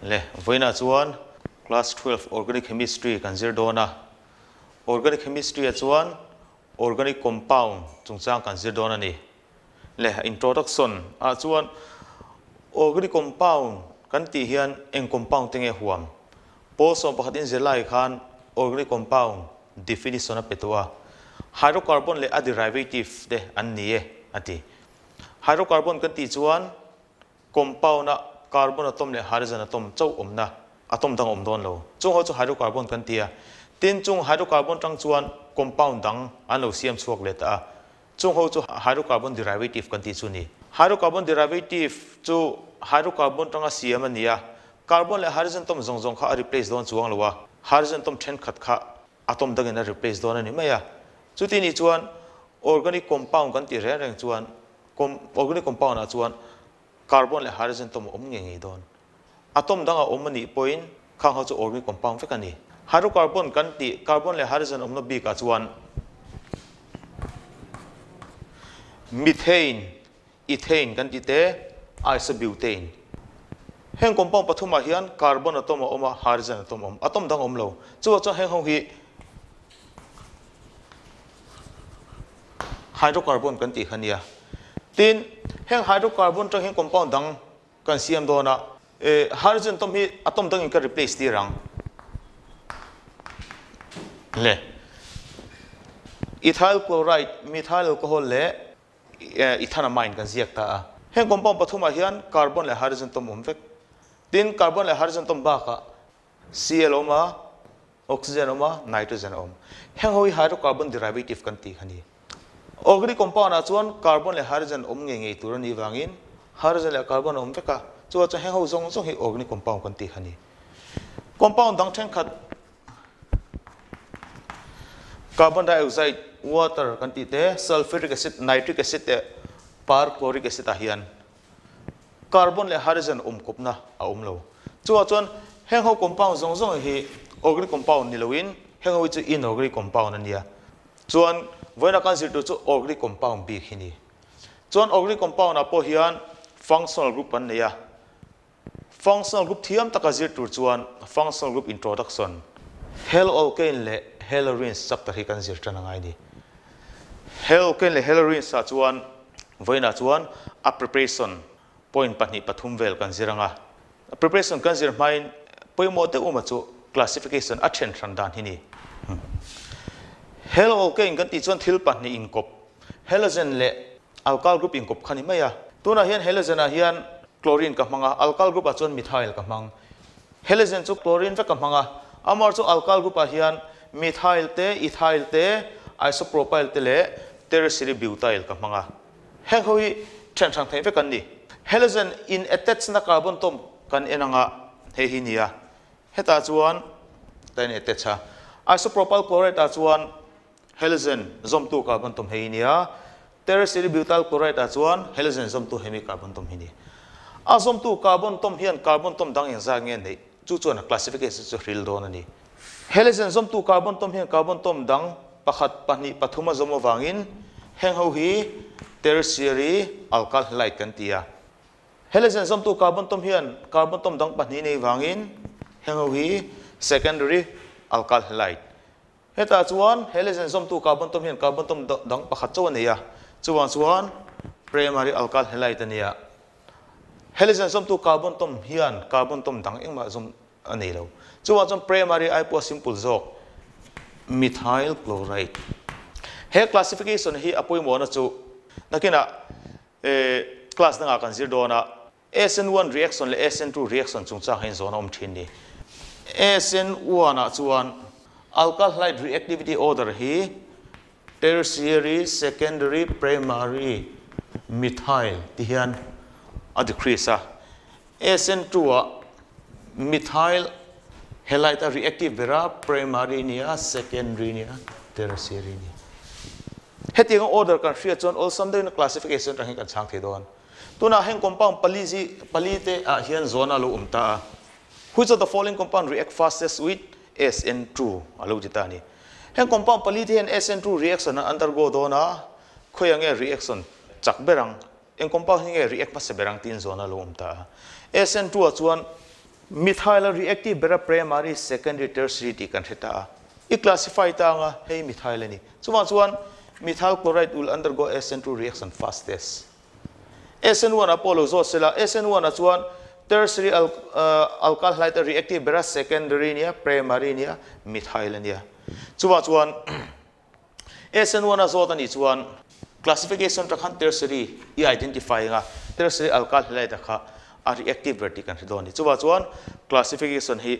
Le, vawiinah chuan Class 12 Organic Chemistry kan zir dawn a. Organic Chemistry ah chuan Organic Compound chungchang kan zir dawn a ni. Le, Introduction ah chuan Organic Compound kan tih hian eng compound te nge huam? Pawl 11 in zir lai khan Organic Compound definition a pe tawh a. Hydrocarbon leh a derivative te an ni e, a ti. Hydrocarbon kan tih chuan compound a carbon atom leh hydrogen atom chauh awmna atom dang a awm dawn lo. Chung ho chu hydrocarbon kan ti a. Tin, chung hydrocarbon tang chuan compound dang an lo siam chhuak leh ta a. Chung ho chu hydrocarbon derivative kan tih chu a ni. Hydrocarbon derivative chu hydrocarbon tanga siam a ni a. Carbon leh hydrogen atom zawng zawng kha a replace dawn chuang lo a. Hydrogen atom thenkhat kha atom dangin a replace dawn a ni mai a. Chuti nih chuan organic compound kan tih reng reng chuan organic compound ah chuan carbon leh hydrogen atom a awm ngei ngei dawn. Atom dang a awm a nih pawhin khang ho chu organic compound vek a ni. Hydrocarbon kan tih carbon leh hydrogen awmna bik ah chuan methane, ethane kan tih te, isobutane. Heng compound pathumah hian carbon atom a awm a, hydrogen atom a awm. Atom dang a awm lo. Chuvang chuan heng ho hi hydrocarbon kan tih kha nia. Tin, heng hydrocarbon tang hian compound dang kan siam dawn a, hydrogen atom hi atom dangin ka replace tir ang. Le. Ethyl chloride, methyl alcohol leh ethanamine kan ziak ta a. Heng compound pathumah hian carbon leh hydrogen atom awm vek. Tin, carbon leh hydrogen atom bakah Cl awm a, oxygen awm a, nitrogen a awm. Heng ho hi hydrocarbon derivative kan tih kha ni. Organic compound ah chuan carbon leh hydrogen awm ngei ngei tur a nih vangin hydrogen leh carbon a awm vek a, chuvang chuan heng ho zawng zawng hi organic compound kan tih kha ni. Compound dang thenkhat carbon dioxide, water kan tih te, sulfuric acid, nitric acid leh perchloric acid ah hian Carbon leh hydrogen awm kawpna a awm lo. Chuvah chuan heng ho compound zawng zawng hi organic compound ni loin heng ho hi chu inorganic compound a nia. Chuan vawiina kan zir tur chu organic compound bik hi ni. Chuan organic compound ah pawh hian functional group an nei a. Functional group thiam taka zir tur chuan functional group introduction, haloalkane leh haloarenes chapter hi kan zir tan a ngai ni. Haloalkane leh haloarenes ah chuan Vawiinah chuan a preparation point pahnih pathum vel kan zir ang a. Preparation kan zir hmain pawimawh deuh awma chu classification a then hran dan hi ni. Haloalkane kan tih chuan thil pahnih inkawp, halogen leh alkyl group inkawp kha ni mai a. Tunah hian halogen ah hian chlorine ka hmang a, alkyl group ah chuan methyl ka hmang. Halogen chu chlorine vek ka hmang a, amah chu alkyl group ah hian methyl te, ethyl te, isopropyl te leh tertiary butyl ka hmang a. Heng ho hi then hrang theih vek an ni. Halogen in attach na carbon tom kan en anga hei hi nia. Hetah chuan ta in attach a. Isopropyl chloride ah chuan halogen zawmtu carbon tom hei hi nia. Tertiary butyl chloride ah chuan halogen zawmtu hemi carbon tom hi ni. A zawmtu carbon tom hian carbon tom dang engzat nge neih? Chu chuan a classification chu hril dawn a ni. Halogen zawmtu carbon tom hian carbon tom dang pakhat, pahnih, pathum a zawm avangin heng ho hi tertiary alkyl halide kan ti a. Halogen zawmtu carbon tom hian carbon tom dang pahnih nei vangin heng ho hi secondary alkyl halide. Hetah chuan halogen zawmtu carbon tom hian carbon tom dang pakhat chauh a nei a, chuvang chuan primary alkyl halide a ni a. Halogen zawmtu carbon tom hian carbon tom dang engmah zawm a nei lo. Chuvang chuan primary ai pawh a simple zawk, methyl chloride. He classification hi a pawimawhna chu nakinah class dangah kan zir dawn a, SN1 reaction leh SN2 reaction chungchang hian zawn a awm thin ni. SN1 ah chuan alkyl halide reactivity order hi tertiary, secondary, primary, methyl ti hian a decrease a. SN2 ah methyl halide a reactive ber a, primary nia, secondary nia, tertiary nia. Hetiang order kan hriat chuan awlsam deuhin classification atang hian kan chhang thei dawn. Tunah heng compound pali zi pali te ah hian zawn a lo awm ta a. Which of the following compound react fastest with SN2 a lo ti ta a ni. Heng compound pali te hian SN2 reaction an undergo dawn a, khawi ang nge reaction chak ber ang, eng compound hi nge react hmasa ber ang tiin zawn a lo awm ta a. SN2 ah chuan Methyl a reactive ber a primary, secondary, tertiary tih kan hre ta a. I classify ta anga hei methyl a ni. Chuvang chuan methyl chloride will undergo SN2 reaction fastest. SN1 ah pawh lo zawt sela, SN1 ah chuan tertiary alkyl halide a reactive ber a secondary nia, primary nia, methyl a nia. Chuvang chuan SN1 a zawt a nih chuan classification ta khan tertiary i identify anga tertiary alkyl halide a kha a reactive ber tih kan hre dawn a ni. Chuvang chuan classification hi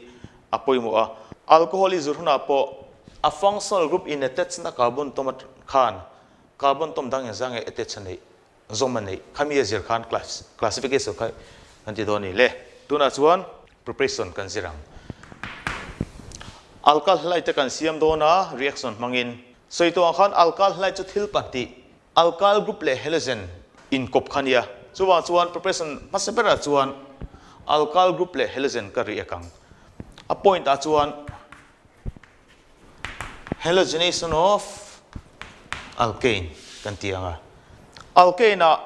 a pawimawh a. Alcohol i zur hunah pawh a functional group in attach na carbon tawm khan carbon tawm dang engzah nge attach a neih zawm a neih khami a zir khan classification kha kan ti dawn a ni le. Tunah chuan preparation kan zir ang. Alkyl halide te kan siam dawn a reaction hmangin. Sawi tawh ang khan alkyl halide chu thil pahnih alkyl group leh halogen inkawp kha nia. Chuvang chuan preparation hmasa berah chuan alkyl group leh halogen ka react ang. A point ah chuan Halogenation of alkane kan ti ang a. Alkane ah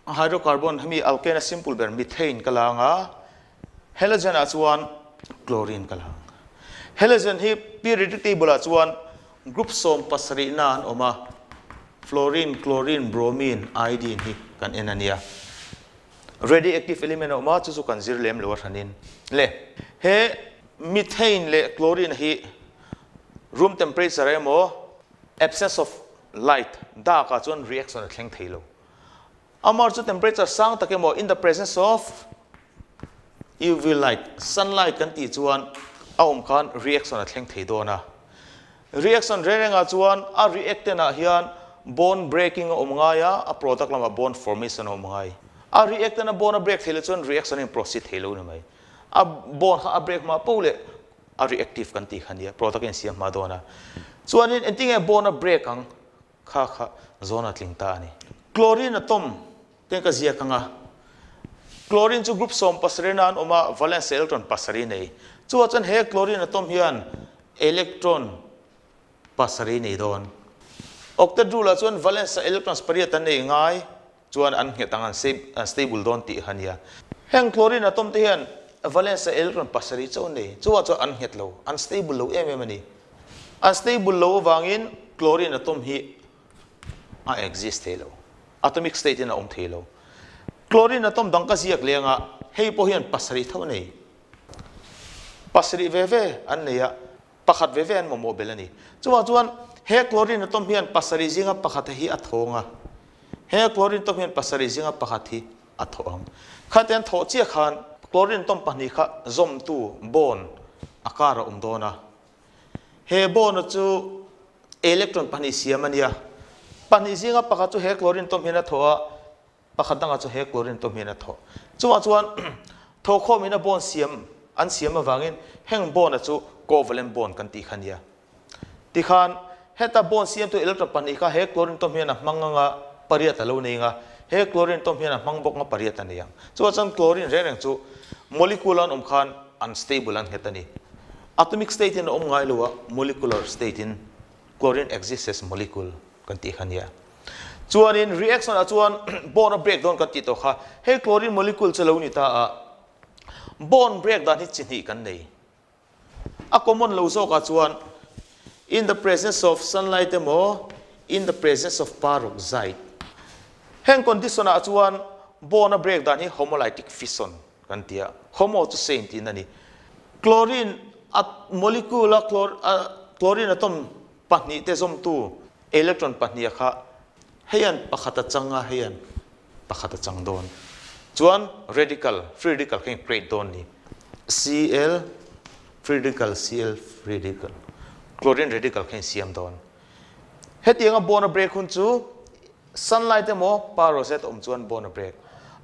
hydrocarbon hemi alkane a simple ber methane ka la ang a, halogen ah chuan chlorine ka la ang. Halogen hi periodic table ah chuan group 17 na an awm a, fluorine, chlorine, bromine, iodine hi kan en a nia. Radioactive element a awm a, chu chu kan zir lem lo a hranin. Le, he methane leh chlorine hi room temperature emaw absence of light, dark ah chuan reaction a thleng thei lo. Amar chu temperature sang tak emaw in the presence of UV light, sunlight kan tih chuan a awm khan reaction a thleng thei dawn a. Reaction reng rengah chuan a reactant ah hian bond breaking a awm ngai a, a product lamah bond formation a awm ngai. A reactant a bond a break thei lo chuan reaction a in proceed thei lo ni mai. A bond kha a break hma poh leh a reactive kan tih kha nia, product a insiam hma dawn a. Chuanin engtinge bond a break ang kha kha zawn a tling ta a ni. Chlorine atom te ka ziak ang a, chlorine chu group 17 na an awm a, valence electron pasarih nei. Chuvah chuan he chlorine atom hian electron pasarih nei dawn. Octet rule ah chuan valence electrons pariat an nei ngai chuan an nghet ang, an stable dawn tih kha nia. Heng chlorine atom te hian valence electron pasarih chauh an nei, chuvah chuan an nghet lo, an stable lo em em a ni. An stable lo avangin chlorine atom hi a exist thei lo, atomic state in a awm thei lo. Chlorine atom dang ka ziak leng a, hei pawh hian pasarih tho a nei. Pasarih ve ve an nei a, pakhat ve ve an mamawh belh a ni. Chuvang chuan he chlorine atom hian pasarih zinga pakhat hi a thawng a, he chlorine atom hian pasarih zinga pakhat hi a thawh ang. Khatiang thawh chiah khan chlorine atom pahnih kha zawmtu bond a kar a awm dawn a. He bond chu electron pahnih siam a nia. Pahnih zinga pakhat chu he chlorine atom hian a thawh a, pakhat dangah chu he chlorine atom hian a thawh. Chuvang chuan thawhkhawmin a bond siam an siam avangin heng bond a chu covalent bond kan tih kha nia. Tikhan heta bond siamtu electron pahnih kha he chlorine atom hian a hmang anga pariat a lo nei anga, he chlorine atom hian a hmang bawk anga pariat a nei ang. Chuvang chuan chlorine reng reng chu molecule an awm khan unstable an nghet a ni. Atomic state in a awm ngai lo a, molecular state in chlorine exists as molecule kan tih kha nia. Chuanin reaction ah chuan bond a break dawn kan tih tawh kha, hei chlorine molecule chu lo ni ta a, bond break dan hi chi hnih kan nei. A common lo zawk ah chuan in the presence of sunlight emaw in the presence of peroxide. Heng condition ah chuan bond a break dan hi homolytic fission kan ti a, homo chu same tihna a ni. Chlorine a molecule a chlorine atom pahnih te zawmtu electron pahnih a kha heian pakhat a chang a, heian pakhat a chang dawn. Chuan radical, free radical kha in create dawn ni. Cl free radical, Cl free radical, chlorine radical kha in siam dawn. Hetianga bond a break hun chu sunlight emaw parosette awm chuan bond a break.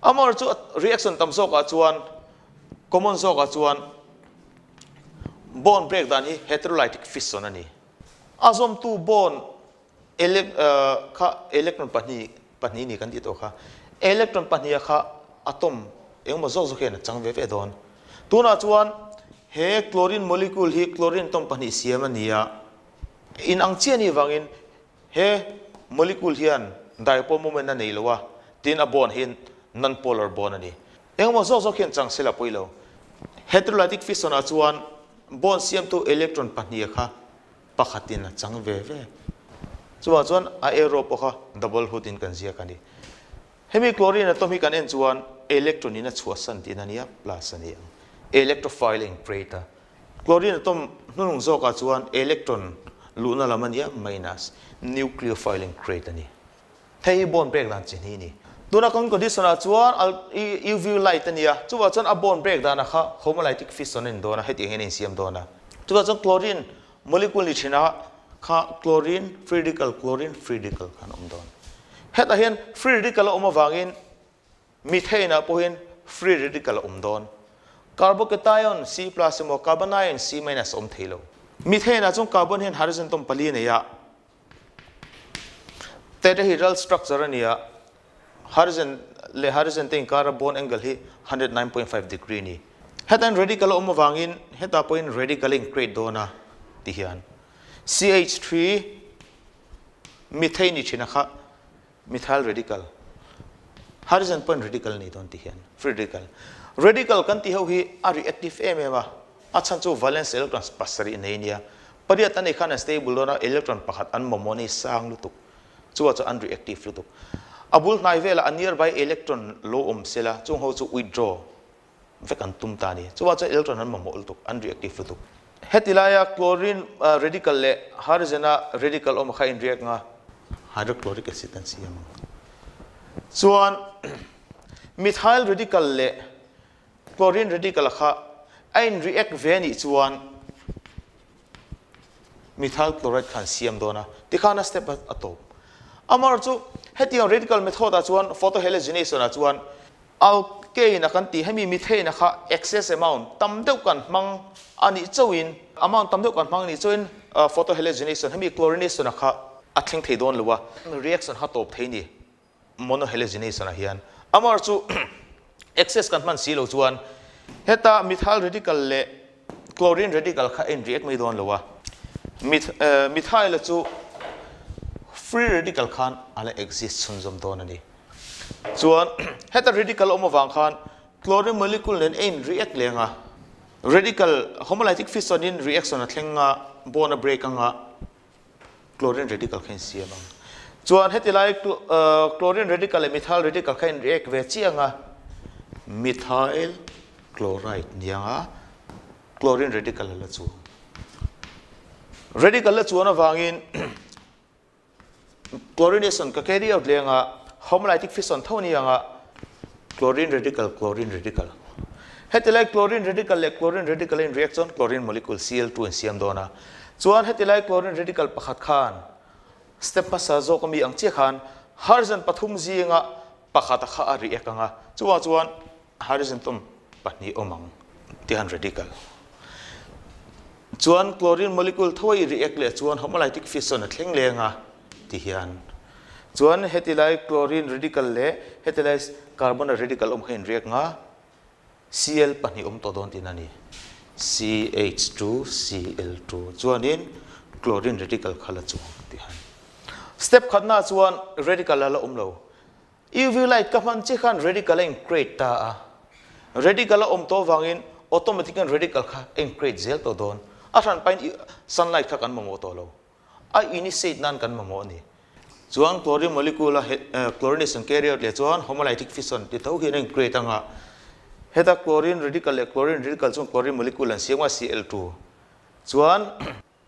Amaherawhchu chu reaction tam zawkah chuan common zawkah chuan bond break dan hi heterolytic fission a ni. A zawmtu bond kha electron pahnih pahnih ni kan tih tawh kha electron pahniha kha atom engemaw zawk zawk hian a chang ve ve dawn. Tunah chuan he chlorine molecule hi chlorine atom pahnih siam a ni a, inang chiah a nih vangin He molecule hian dipole moment a nei lo a, tin a bond hi non-polar bond a ni. Engemaw zawk zawk hian chang sela pawi lo. Heterolytic fission ah chuan bond siamtu electron pahnih kha pakhatin a chang ve ve. Chuvang chuan a arrow pawh kha double hood in kan ziak a ni. Hemi chlorine atom hi kan en chuan electron in a chhuahsan tihna a nia, plus a ni ang. Electrophile a in create a. Chlorine atom hnunung zawkah chuan electron luhna lam a nia, minus. Nucleophile a in create a ni. Hei hi bond break dan chi hnih a ni. Tuna kan condition ah chuan UV light a nia, chuvah chuan a bond break danah kha homolytic fission a in dawn a, hetiang hian a insiam dawn a. Chuvah chuan chlorine molecule ni thin a kha chlorine free radical chlorine free radical khan a awm dawn. Hetah hian free radical a awm avangin methane ah pawhin free radical a awm dawn. Carbocation C plus emaw carbanion C minus a awm thei lo. Methane ah chuan carbon hian hydrogen atom pali a nei a, Tetrahedral structure a ni a, hydrogen leh hydrogen te inkara bond angle hi 109.5 degree a ni. Hetain radical a awm avangin hetah pawhin radical a in create dawn a ti hian CH3 methane ni thin a kha methyl radical hydrogen pawhin radical a ni dawn ti hian free radical. Radical kan tih ho hi a reactive em em a, a chhan chu valence electrons pasarih nei a nia. Pariat a nei khan an stable dawn a, electron pakhat an mamawh nei sang lutuk. Chuvah chuan an reactive lutuk. A bul hnai velah a nearby electron lo awm sela, chung ho chu withdraw vek an tum ta a ni. Chuvah chuan electron an mamawh lutuk, an reactive lutuk. Heti laia chlorine radical leh hydrogen-a radical awm kha a inreact nga, hydrochloric acid an siam ang. Chuan methyl radical leh chlorine radical kha a inreact ve anih chuan methyl chloride kha an siam dawn a, tikhan a step a tawp. Amaherawhchu chu hetiang radical method ah chuan photohalogenation ah chuan alkane a kan tih hemi methane a kha excess amount tam deuh kan hmang a nih chauhin amount tam deuh kan hmang a nih chauhin photohalogenation hemi chlorination a kha a thleng thei dawn lo a, reaction kha tawp thei ni. Monohalogenation ah hian amaherawhchu chu excess kan hman si lo chuan heta methyl radical leh chlorine radical kha a in react mai dawn lo a, methyl chu free radical khan a la exist chhunzawm dawn a ni. Chuan heta radical awm avang khan chlorine molecule nen a in react leng a, radical homolytic fission in reaction a thleng a, bond a break anga, Chlorine radical kha in siam ang. Chuan heti lai chlorine radical leh methyl radical kha in react ve chiang a, methyl chloride ni ang a, chlorine radical a la chuang. Radical la chuan avangin chlorination ka carry out leng a, homolytic fission tho ni ang a, chlorine radical chlorine radical. Heti lai chlorine radical leh chlorine radical a in react chuan chlorine molecule Cl2 in siam dawn a. Chuan heti lai chlorine radical pakhat khan step hmasa zawk ami ang chiah khan hydrogen pathum zinga pakhat a kha a react ang a, chuvang chuan hydrogen atom pahnih awm ang tihan radical. Chuan chlorine molecule tho a i react leh chuan homolytic fission a thleng leng a ti hian. Chuan heti lai chlorine radical leh heti lai carbon a radical awm kha in react nga Cl pahnih awm tawh dawn tihna a ni. CH2Cl2 chuanin chlorine radical kha la chuang tih a ni. Step khatnaah chuan radical a la awm lo. UV light ka hman chiah khan radical a in create ta a. Radical a awm tawh avangin automatic in radical kha a in create zel tawh dawn. A hran pahin sunlight kha kan mamawh tawh lo. A initiate nan kan mamawh a ni. Chuan chlorine molecule a chlorination carrier leh chuan homolytic fission ti tho hian a in create anga heta chlorine radical leh chlorine radical chuan chlorine molecule an siam a Cl2 chuan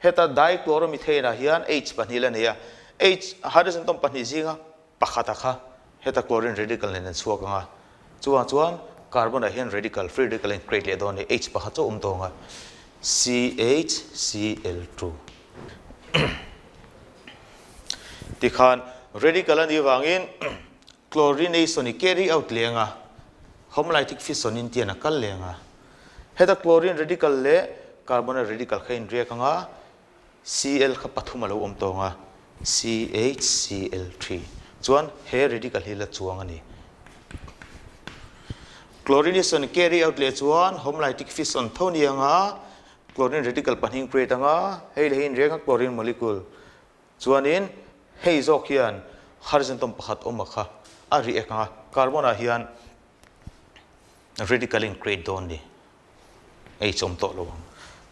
heta dichloromethane ah hian H pahnih la nei a H hydrogen atom pahnih zinga pakhat a kha heta chlorine radical nen an chhuak anga chuvang chuan carbon ah hian radical free radical a in create leh dawn a ni H pakhat chu a awm tawng a CHCl2 Tikhan radical a nih vangin chlorination i carry out leng a, homolytic fission in tian a kal leng a. Heta chlorine radical leh carbon radical kha in react anga Cl kha pathum a lo awm tawng a, CHCl3 chuan he radical hi la chuang a ni. Chlorination carry out leh chuan homolytic fission tho ni anga Chlorine radical pahnih create anga hei leh hi inreng a chlorine molecule chuanin hei zawk hian hydrogen atom pakhat awm a kha a react anga carbon ah hian radical in create dawn ni. H awm tawh lo ang.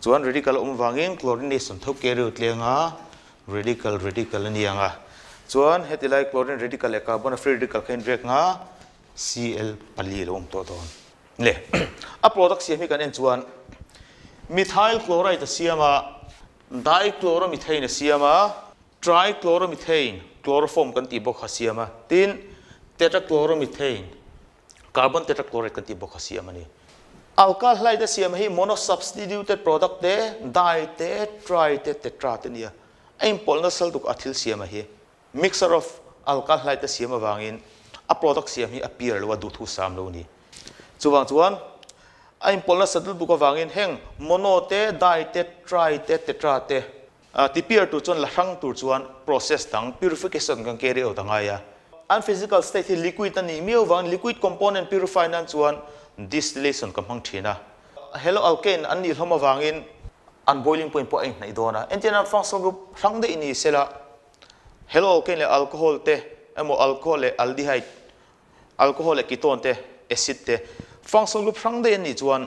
Chuan radical a awm vangin chlorination tho carrier tleng a, radical radical a ni ang a. Chuan heti lai chlorine radical leh carbon a free radical kha in react nga Cl pali lo awm tawh dawn. Le a product siam hi kan en chuan methyl chloride a siam a, dichloromethane a siam a, trichloromethane, chloroform kan tih bawk kha a siam a, tin tetrachloromethane, carbon tetrachloride kan tih bawk kha siam a ni. Alkyl halide a siam hi monosubstituted product te, di te, tri te, tetra te nia. A inpawlhna sal tuk a thil siam a hi. Mixture of alkyl halide a siam avangin a product siam hi a pure lo a, duhthu sam lo a ni. Chuvang chuan a inpawlhna sal tuk avangin heng mono te, di te, tri te, tetra te ti pure tur chuan la hrang tur chuan process dang purification kan carry out a ngai a. An physical state hi liquid a nih miau vangin liquid component purify nan chuan distillation ka hmang thin a. Haloalkane an nih hlawm avangin an boiling point pawh a inhnaih dawn a. Entirna an functional group hrang daih ni sela haloalkane leh alcohol te emaw alcohol leh aldehyde, alcohol leh ketone te, acid te functional group hrang daih an nih chuan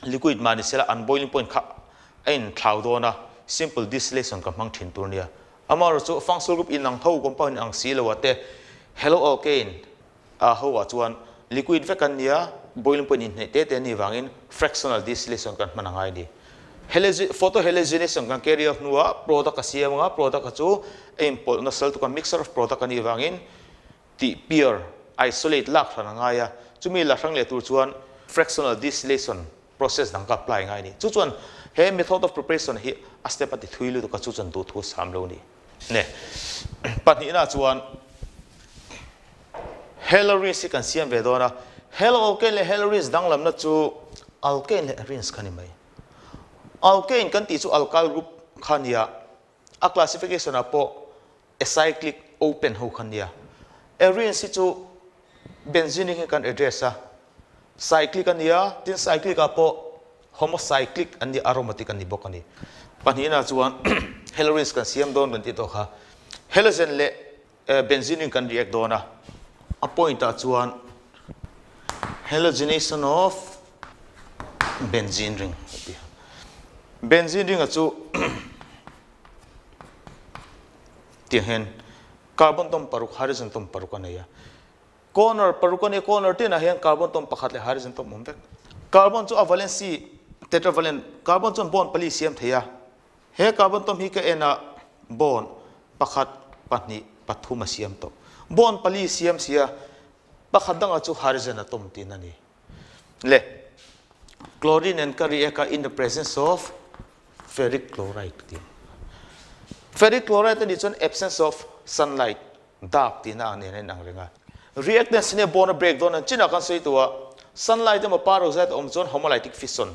liquid mah ni sela an boiling point kha a inthlau dawn a, simple distillation ka hmang thin tur nia. Amaherawhchu chu functional group inang ho compound inang si lo ah te haloalkane a ho ah chuan liquid vek an nia, boiling point inhneih te te an nih vangin fractional distillation kan hman a ngai a ni. Photohalogenation kan carry out hnuah product a siam anga product a chu a inpawlh nasal tuk a, mixture of product a nih vangin tih pure, isolate, lak hran a ngai a, chumi la hrang leh tur chuan fractional distillation process dang ka apply ngai a ni. Chu chuan he method of preparation hi a step a ti thui lutuk a, chu chuan duhthu a sam lo a ni. Ne. Pahnihna chuan haloarenes hi kan siam ve dawn a, haloalkane leh haloarenes danglamna chu alkane leh arenes kha ni mai. Alkane kan tih chu alkyl group kha a ni a, A classification ah pawh acyclic open ho kha nia. Arenes hi chu benzene hi kan address a, cyclic a nia, tin cyclic ah pawh homocyclic an nia, aromatic an ni bawk a ni. Pahnihna chuan haloarenes kan siam dawn kan tih tawh kha, halogen leh benzene kan react dawn a, a point ah chuan halogenation of benzene ring a ti a. Benzene ring a chu tiang hian carbon tom paruk hydrogen tom paruk a nei a. Corner paruk a nia, corner tinah hian carbon tom pakhat leh hydrogen tom awm vek. Carbon chu a valency tetravalent, carbon chuan bond pali siam thei a. He carbon tom hi ka en a, bond pakhat, pahnih, pathum a siam tawh. Bond pali siam sia, pakhat dangah chu hydrogen a tom tin a ni. Le, chlorine and ka react a in the presence of ferric chloride tih. Ferric chloride a nih chuan absence of sunlight, dark tihna ang nen a inang reng a. Reactants nia bond a break dawn an chinah khan sawi tawh a, sunlight emaw peroxide a awm chuan homolytic fission,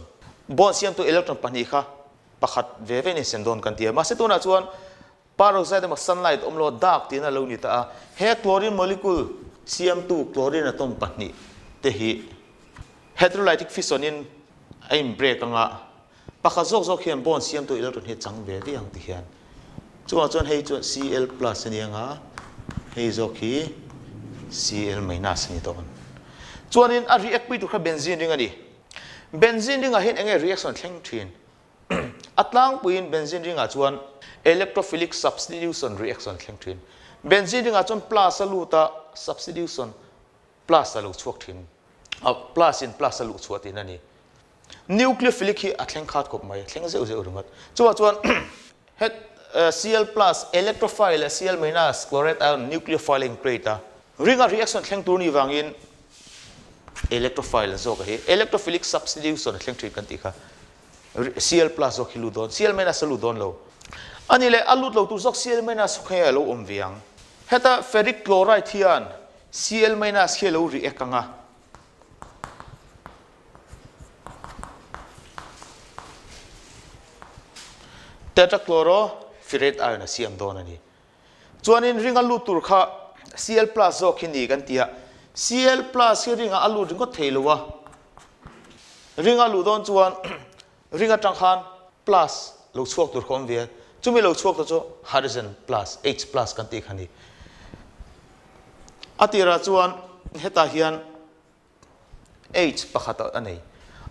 bond siamtu electron pahnih kha pakhat ve ve in sem dawn kan ti a. Mahse tunah chuan peroxide emaw sunlight awm lo dark tihna lo ni ta a, he chlorine molecule siamtu chlorine atom pahnih te hi heterolytic fission in a in break anga pakhat zawk zawk hian bond siamtu electron hi a chang ve ve ang ti hian. Chuvang chuan hei chuan Cl plus a ni anga hei zawk hi Cl minus a ni dawn. Chuanin a react pui tur kha benzene ring a ni. Benzene ringah hian enge reaction thleng thin? A tlangpuiin benzene ringah chuan electrophilic substitution reaction thleng thin. Benzene ringah chuan plus a lut a, substitution plus a lo chhuak thin. A plus in plus a luh chhuah tihna a ni. Nucleophilic hi a thleng khat khawp mai, a thleng zeuh zeuh ringawt. Chuvah chuan het Cl plus electrophile leh Cl minus chloride ion nucleophile a in create a. Ringa reaction thleng tur ni vangin electrophile an zawk a hi. Electrophilic substitution a thleng thin kan tih kha. Cl plus zawk hi lut dawn, Cl minus a lut dawn lo. A ni leh a lut lo tur zawk Cl minus kha a lo awm ve ang. Heta ferric chloride hian Cl minus khi a lo react ang a. Tetrachloroferrate ion a siam dawn a ni. Chuanin ring a lut tur kha Cl plus zawk hi ni kan ti a, Cl plus hi ringah a lut ringawt thei lo a, ring a luh dawn chuan ring atang khan plus lo chhuak tur kha awm ve a, chumi lo chhuak tur chu hydrogen plus, H plus kan tih kha a ni. A tirah chuan hetah hian H pakhat a nei.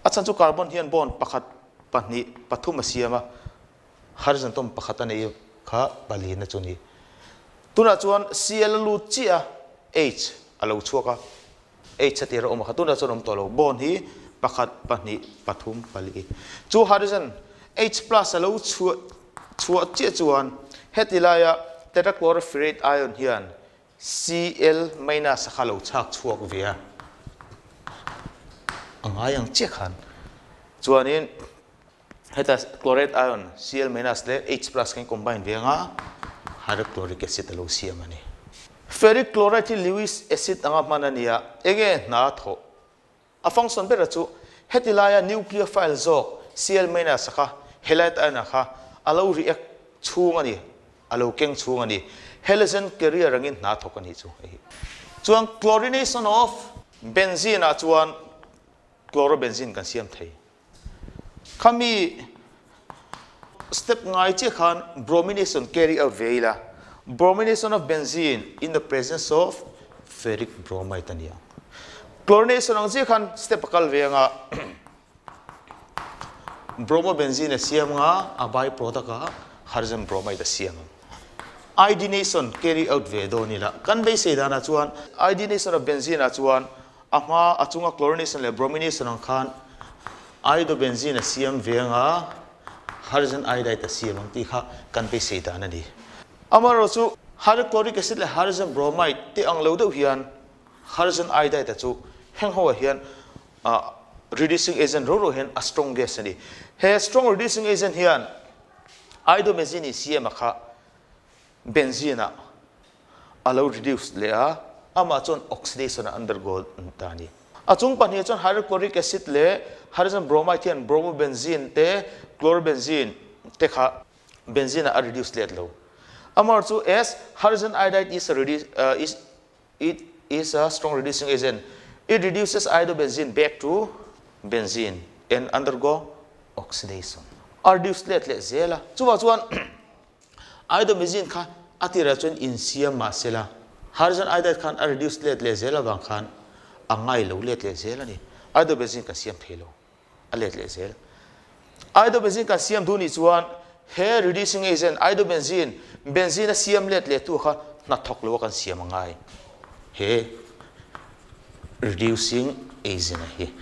A chhan chu carbon hian bond pakhat, pahnih, pathum a siam a, hydrogen atom pakhat a nei kha palina chu a ni. Tunah chuan Cl a lut chiah a, H a lo chhuak a, H a tir a awm a kha tunah chuan awm tawh lo. Bond hi pakhat, pahnih, pathum, pali. Chu hydrogen H plus a lo chhuah chhuah chiah chuan heti laia tetrachloroferrate ion hian Cl minus a kha lo chhak chhuak ve a, a ngai ang chiah khan. Chuanin heta chlorate ion Cl minus leh H plus kha in combine ve anga hydrochloric acid a lo siam a ni. Ferric chloride hi Lewis acid anga hman a ni a, enge hna thawh? A function bera chu heti laia nucleophile zawk Cl minus a kha halide ion a kha a lo react chhung a ni, a lo keng chhung a ni. Halogen carrier angin hna thawk a nih chu hei hi. Chuan chlorination of benzene ah chuan chlorobenzene kan siam thei. Khami step ngai chiah khan bromination carry out ve ila, bromination of benzene in the presence of ferric bromide a ni ang. Chlorination ang chiah khan step a kal ve anga bromobenzene a siam anga a by product ah hydrogen bromide a siam ang. Iodination carry out ve dawn ila, kan beisei danah chuan iodination of benzene ah chuan A hma a chunga chlorination leh bromination ang khan iodobenzene a siam ve anga hydrogen iodide a siam ang tih kha kan beisei dan a ni. Amaherawh chu hydrochloric acid leh hydrogen bromide te ang lo deuh hian hydrogen iodide a chu heng ho ah hian reducing agent ro ro hian a strong gas a ni. He strong reducing agent hian iodobenzene siam a kha benzene ah a lo reduce leh a, amah chuan oxidation a undergo ta a ni. A chung pahnih chuan hydrochloric acid leh hydrogen bromide hian bromobenzene te chlorobenzene te kha benzene ah a reduce let lo. Amaherawhchu chu as hydrogen iodide is a reduce is it is a strong reducing agent, it reduces iodobenzene back to benzene and undergo oxidation. A reduce let leh zel a, chuvang chuan Iodobenzene kha a tirah chuan insiam mah se la, hydrogen iodide khan a reduce let leh zel avang khan a ngai lo let leh zel a ni. Iodobenzene kan siam thei lo, a let leh zel. Iodobenzene kan siam duh nih chuan he reducing agent iodobenzene, benzene a siam let leh tu kha hnathawk lo a kan siam a ngai. He reducing agent a hi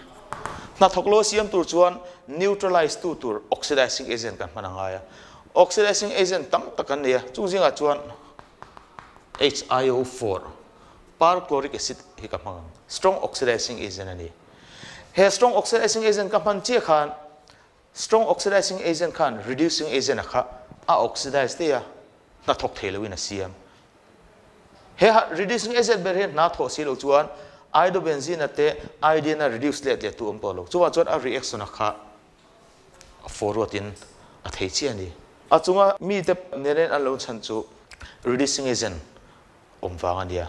hnathawk lo a siam tur chuan neutralize tu tur oxidizing agent kan hman a ngai a. Oxidizing agent tam tak an nei a, chung zingah chuan HIO4, perchloric acid hi ka hmang ang. Strong oxidizing agent a ni. He strong oxidizing agent ka hman chiah khan strong oxidizing agent khan reducing agent a kha a oxidize daih a, hnathawk thei loin a siam. He reducing agent ber hi hna thawh si loh chuan iodobenzene a te iodine a reduce let leh tu awm tawh lo. Chuvang chuan a reaction a kha a forward in a thei chiah a ni. A chunga mite nenen an lo chhan chu reducing agent awm vang a nia.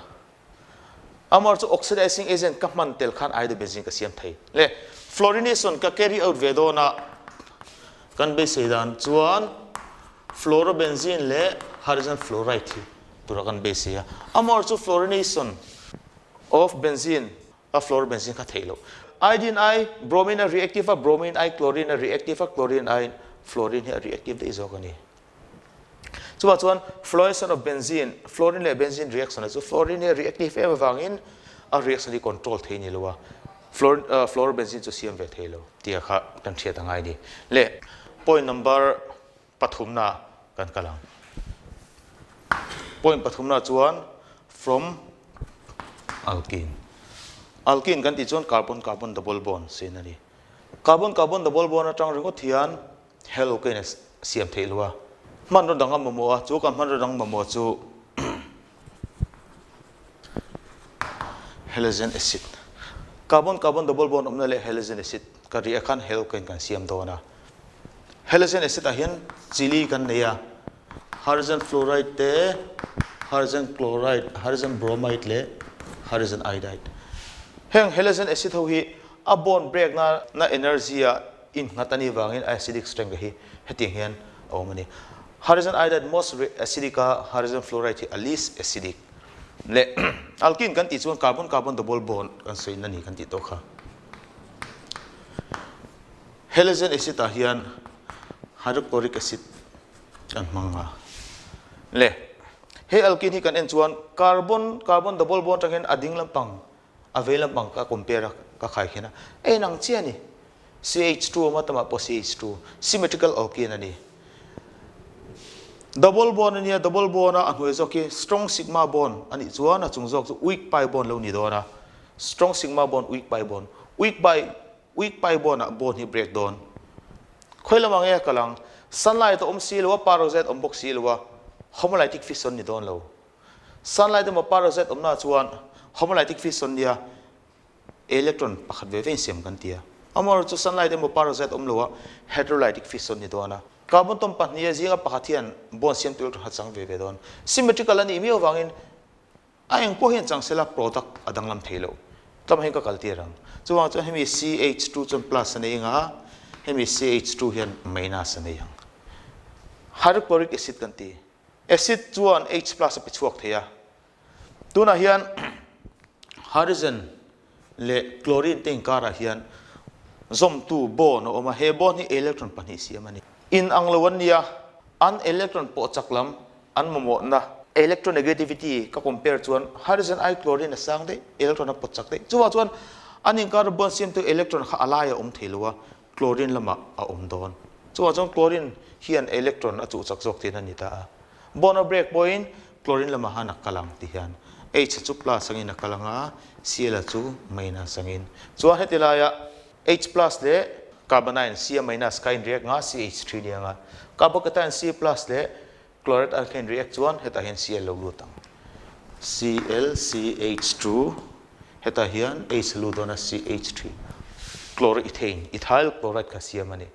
Amar chu oxidizing agent ka hman tel khan iodobenzene ka siam thei. Le fluorination ka carry out ve dawn a, kan beisei dan chuan fluorobenzene leh hydrogen fluoride hi tura kan beisei a. Amar chu fluorination of benzene A fluorobenzene kha theih loh. Iodine ai bromine a reactive a, bromine ai chlorine a reactive a, chlorine ai fluorine hi a reactive daih zawk a ni. Chuvah chuan fluorination of benzene, fluorine leh benzene reaction a chu fluorine hi a reactive em avangin a reaction hi control thei ni lo a, fluorobenzene chu siam ve thei lo tia kha kan hriat a ngai a ni. Le point number pathumna kan kal ang. Point pathumna chuan from alkene. Alkene kan tih chuan carbon carbon double bond sin a ni. Carbon carbon double bond atang ringawt hian halogen a siam theih lo a. Hmanraw dang a mamawh a, chu kan hmanraw dang mamawh chu halogen acid. Carbon carbon double bond awmna leh halogen acid ka ri ah khan halogen kan siam dawn a. Halogen acid ah hian chili kan nei a, hydrogen fluoride te, hydrogen chloride, hydrogen bromide leh hydrogen iodide. Heng halogen acid ho hi a bond break na na energy ah innghat a nih vangin a acidic strength hi hetiang hian a awm a ni. Hydrogen iodide most acidic a, hydrogen fluoride hi a least acidic. Leh alkene kan tih chuan carbon carbon double bond kan sawi na ni kan tih tawh kha. Halogen acid ah hian hydrochloric acid kan hmang a. Le, he alkene hi kan en chuan carbon, carbon double bond atangin a ding lampang, a vei lampang ka compare a, ka khai khin a. A inang chiah a ni. CH2 awm a, tamah pawh CH2. Symmetrical alkene a ni. Double bond a nia, double bond a a hnuai zawk hi strong sigma bond a nih chuan a chung zawk chu weak pi bond lo ni dawn a. Strong sigma bond, weak pi bond. Weak pi Weak pai bond ah bond hi break dawn. Khawi lamah nge a kal ang? Sunlight a awm si lo a, parasite awm bawk si lo a, homolytic fission ni dawn lo. Sunlight emaw parasite awmna chuan homolytic fission nia electron pakhat ve ve insiam kan ti a. Amaherawhchu sunlight emaw parasite awm lo a, heterolytic fission ni dawn a. Carbon tom pahnih a zinga pakhat hian bond siamtu electron kha chang ve ve dawn. Symmetrical a nih miau avangin A eng pawh hian chang sela product a danglam thei lo. Tlawmah hian ka kal tir ang. Chuvang chuan hemi CH2 chuan plus a nei ang a, hemi CH2 hian minus a nei ang. Hydrochloric acid kan ti. Acid chuan H plus a pe chhuak thei a. Tunah hian hydrogen leh chlorine te inkarah hian zawmtu bond a awm a, he bond hi electron pahnih siam a ni. In ang lo an nia, an electron pawh chak lam an mamawhna electronegativity ka compare chuan hydrogen ai chlorine a sang daih, electron a pawt chak daih. Chuvang chuan an inkar bond siamtu electron kha a lai a awm thei lo a, chlorine lamah a awm dawn. Chuvang chuan chlorine hian electron a chuh chak zawk tihna a ni ta a. Bond a break pawhin chlorine lamah han a kal ang ti hian H chu plus angin a kal ang a, Cl chu minus angin. Chuan heti laiah H plus leh carbonyl Cl minus kha in react ang a, CH3 ni ang a. Carbocation C plus leh chloride al kha in react chuan hetah hian Cl lo lut ang. Cl CH2 hetah hian H a lut dawn a, CH3 chloroethane, ethyl chloride kha siam a ni.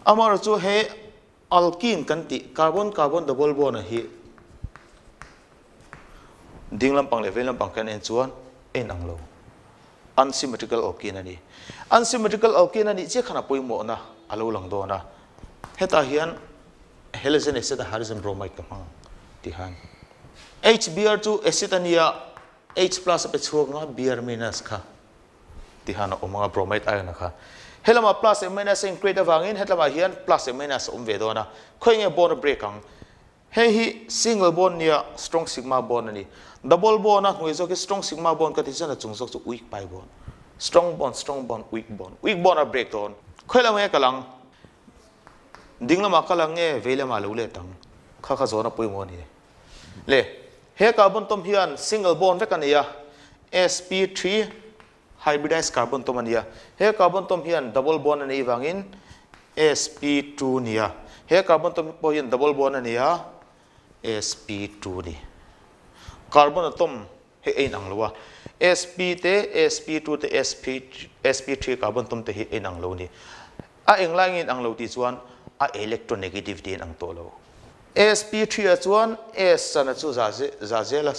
Amaherawhchu he Alkene kan tih carbon carbon double bond a hi ding lampang leh vei lampang kan en chuan a inang lo. Unsymmetrical alkene a ni. Unsymmetrical alkene a nih chiah khan a pawimawhna a lo lang dawn a. Hetah hian halogen acid a hydrogen bromide ka hmang tih han. HBr chu acid a nia, H plus a pe chhuak nga Br minus kha. Tihan a awm ang a, bromide ion a kha. Helamah plus leh minus a increate avangin hetlamah hian plus leh minus a awm ve dawn a. Khawi nge bond a break ang? Hei hi single bond nia strong sigma bond a ni. Double bond a hnuai zawk hi strong sigma bond ka ti chuan a chung zawk chu weak pi bond. Strong bond, strong bond, weak bond. Weak bond a break dawn. Khawi lam nge kal ang? Ding lamah kal ang nge vei lamah lo let ang? Kha kha zawn a pawimawh a ni. Le, he carbon tom hian single bond vek a nei a, sp3 hybridized carbon tom a ni a. He carbon tom hian double bond a neih vangin sp2 a ni a. He carbon tom pawh hian double bond a nei a, sp2 a ni. Carbon atom hi a inang lo a, sp te, sp2 te, sp3 carbon tom te hi a inang lo a ni. A englai nge inang lo tih chuan a electronegativity a inang tawh lo. Sp3 ah chuan S chana chu za zela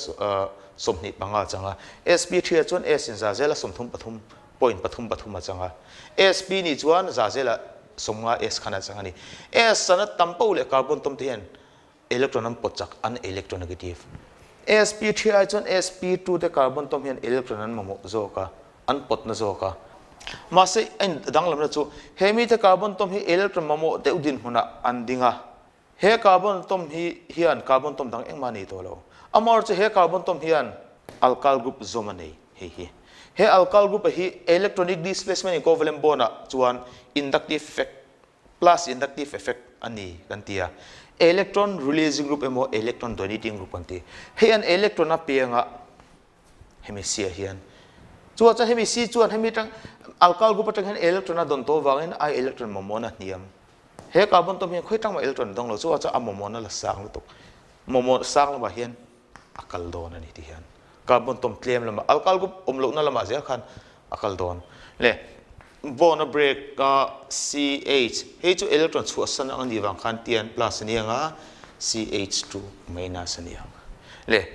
25 a chang a, sp3 ah chuan S in za zela 33 point pathum pathum a chang a, sp nih chuan za zela 50 S khan a chang a ni. S chana tam poh leh carbon tom te hian electron an pawt chak, an electronegative. Sp3 ai chuan sp2 te carbon tom hian electron an mamawh zawk a, an pawt na zawk a. Mahse a in danglamna chu he mite carbon tom hi electron mamawh deuh dinhmunah an ding a, He carbon tom hi hian carbon tom dang engmah a nei tawh lo. Amaherawhchu chu he carbon tom hian alkyl group zawm a nei hei hi. He alkyl group a hi electronic displacement in covalent bond ah chuan inductive effect plus inductive effect a ni kan ti a. Electron releasing group emaw electron donating group kan ti. Hei an electron a pianga hemi si ah hian chuan chuan hemi si chuan hemi atang alkyl group atang hian electron a dawn tawh avangin a electron mamawhna a hniam. He carbon tom hian khawi tang mah electron a dawng lo chuan chuan a mamawhna la sang lutuk. Mamawh sang lamah hian a kal dawn a ni ti hian carbon tom tlem lamah alkyl group awm lohna lamah zel khan a kal dawn. Le bond a break a CH hei chu electron chhuahsan ang a nih vang khan tian plus a ni ang a CH2 minus a ni ang. Le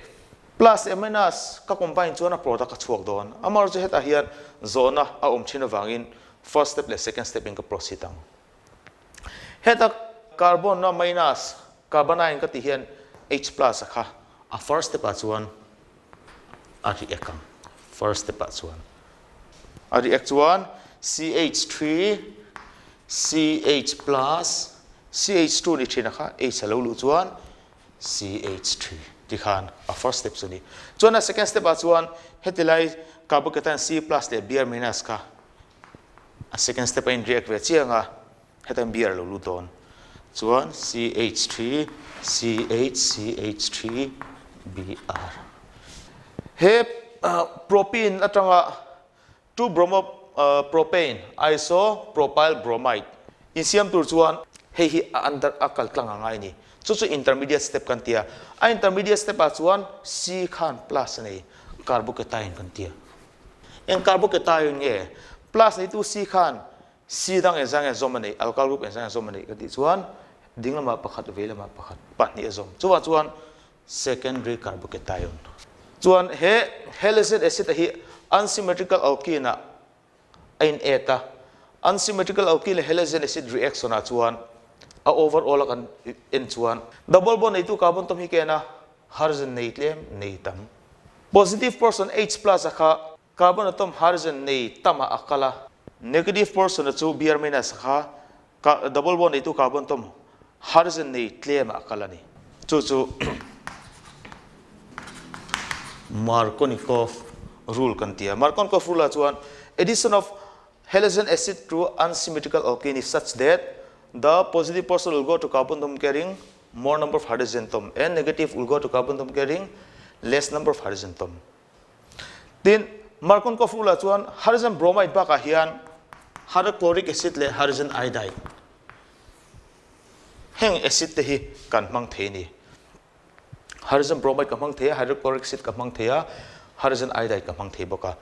Plus leh minus ka combine chuan a product a chhuak dawn. Amaherawhchu chu hetah hian zawhna a awm thin avangin first step leh second step in ka proceed ang. Heta carbon na minus carbonyl ka tih hian H plus a kha a first step ah chuan a react ang. First step ah chuan a react chuan CH3. CH plus CH2 ni thin a kha H a lo luh chuan CH3 tikhan a first step chu ni. Chuan a second step ah chuan heti lai carbocation C plus leh Br minus kha a second step a in react ve chiang a, hetan Br a lo lut dawn. Chuan CH3 CH CH3 Br. He propene atanga 2-bromopropane, isopropyl bromide, insiam tur chuan hei hi a under a kal tlang a ngai a ni. Chu chu intermediate step kan ti a. A intermediate step ah chuan C khan plus a nei, carbocation kan ti a. Eng carbocation nge? Plus neitu C khan C dang engzah nge zawm a neih, alkyl group engzah nge zawm a neih kan tih chuan ding lamah pakhat, vei lamah pakhat, pahnih a zawm. Chuvang chuan secondary carbocation. Chuan he halogen acid a hi unsymmetrical alkene ah a in add a, unsymmetrical alkene leh halogen acid reaction ah chuan a overall a kan en chuan double bond neitu carbon atom hi ken a hydrogen nei tlem nei tam. Positive portion H plus a kha carbon atom hydrogen nei tam ah a kal a, negative portion a chu Br minus a kha double bond neitu carbon atom hydrogen nei tlem ah a kal a ni. Chu chu Markovnikov rule kan ti a. Markovnikov rule ah chuan addition of halogen acid to unsymmetrical alkene is such that the positive portion will go to carbon atom carrying more number of hydrogen atom and negative will go to carbon atom carrying less number of hydrogen atom. Tin, Markovnikov rule ah chuan hydrogen bromide bakah hian hydrochloric acid leh hydrogen iodide Heng acid te hi kan hmang thei a ni. Hydrogen bromide ka hmang thei a, hydrochloric acid ka hmang thei a, hydrogen iodide ka hmang thei bawk a.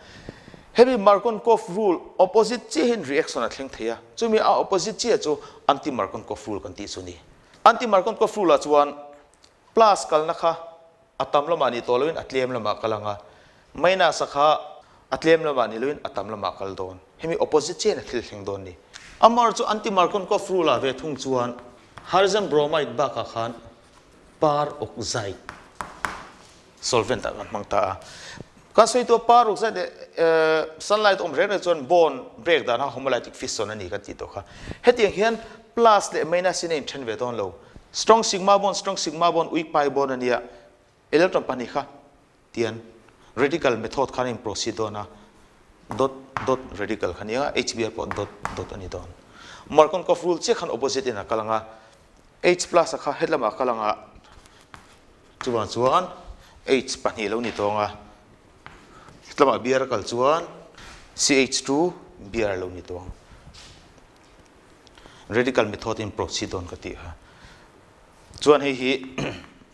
Hemi Markovnikov rule opposite chiahin reaction a thleng thei a, chumi a opposite chiah chu anti-Markovnikov rule kan tih chu a ni. Anti-Markovnikov rule ah chuan plus kalna kha a tam lamah ni tawh loin a tlem lamah kal ang a, minus a kha a tlem lamah ni loin a tam lamah kal dawn. Hemi opposite chiahin a thil thleng dawn ni. Amar chu anti-Markovnikov rule ah ve thung chuan hydrogen bromide bakah khan peroxide solvent ah kan hmang ta a. Kan sawi tu a peroxide leh sunlight awm reng reng chuan bond break dan kha homolytic fission a ni kan tih tawh kha. Hetiang hian plus leh minus in a inthen ve dawn lo. Strong sigma bond, strong sigma bond, weak pi bond a nia. Electron pahnih kha tian radical method khan a in proceed dawn a, dot dot radical kha nia, HBr pawh dot dot a ni dawn. Markovnikov rule chiah khan opposite in a kal ang a, H plus a kha hetlama a kal ang a, chuvang chuan H pahnih lo ni tawng a, hetlama Br a kal chuan CH2 Br lo ni tawng. Radical method in proceed dawn ka tih kha. Chuan hei hi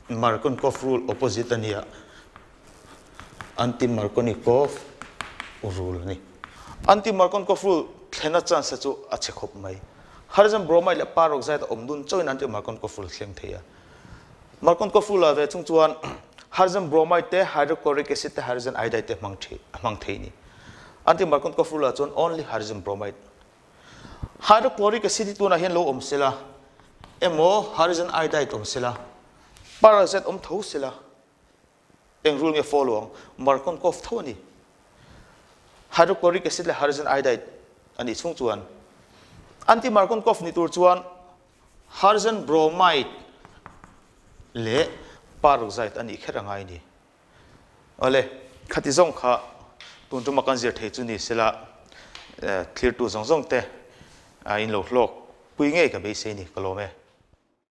Markovnikov rule opposite a nia, anti-Markovnikov rule a ni. Anti-Markovnikov rule thlena chance chu a chhe khawp mai. Hydrogen bromide leh peroxide a awm dun chauhin anti-Markovnikov rule thleng thei a. Markovnikov rule ah ve chung chuan hydrogen bromide te, hydrochloric acid te, hydrogen iodide te hmang thei a hmang thei a ni. Anti-Markovnikov rule ah chuan only hydrogen bromide. Hydrochloric acid hi tunah hian lo awm sela emaw hydrogen iodide awm sela, peroxide awm tho sela, eng rule nge follow ang? Markovnikov tho a ni. Hydrochloric acid leh hydrogen iodide a nih chhung chuan anti-Markovnikov ni tur chuan hydrogen bromide leh peroxide a nih kher a ngai a ni. Awle, khati zawng kha tun tuma kan zir thei chu ni sela thirtu zawng zawng te in lo hlawk pui ngei ka beisei ni ka lawm e.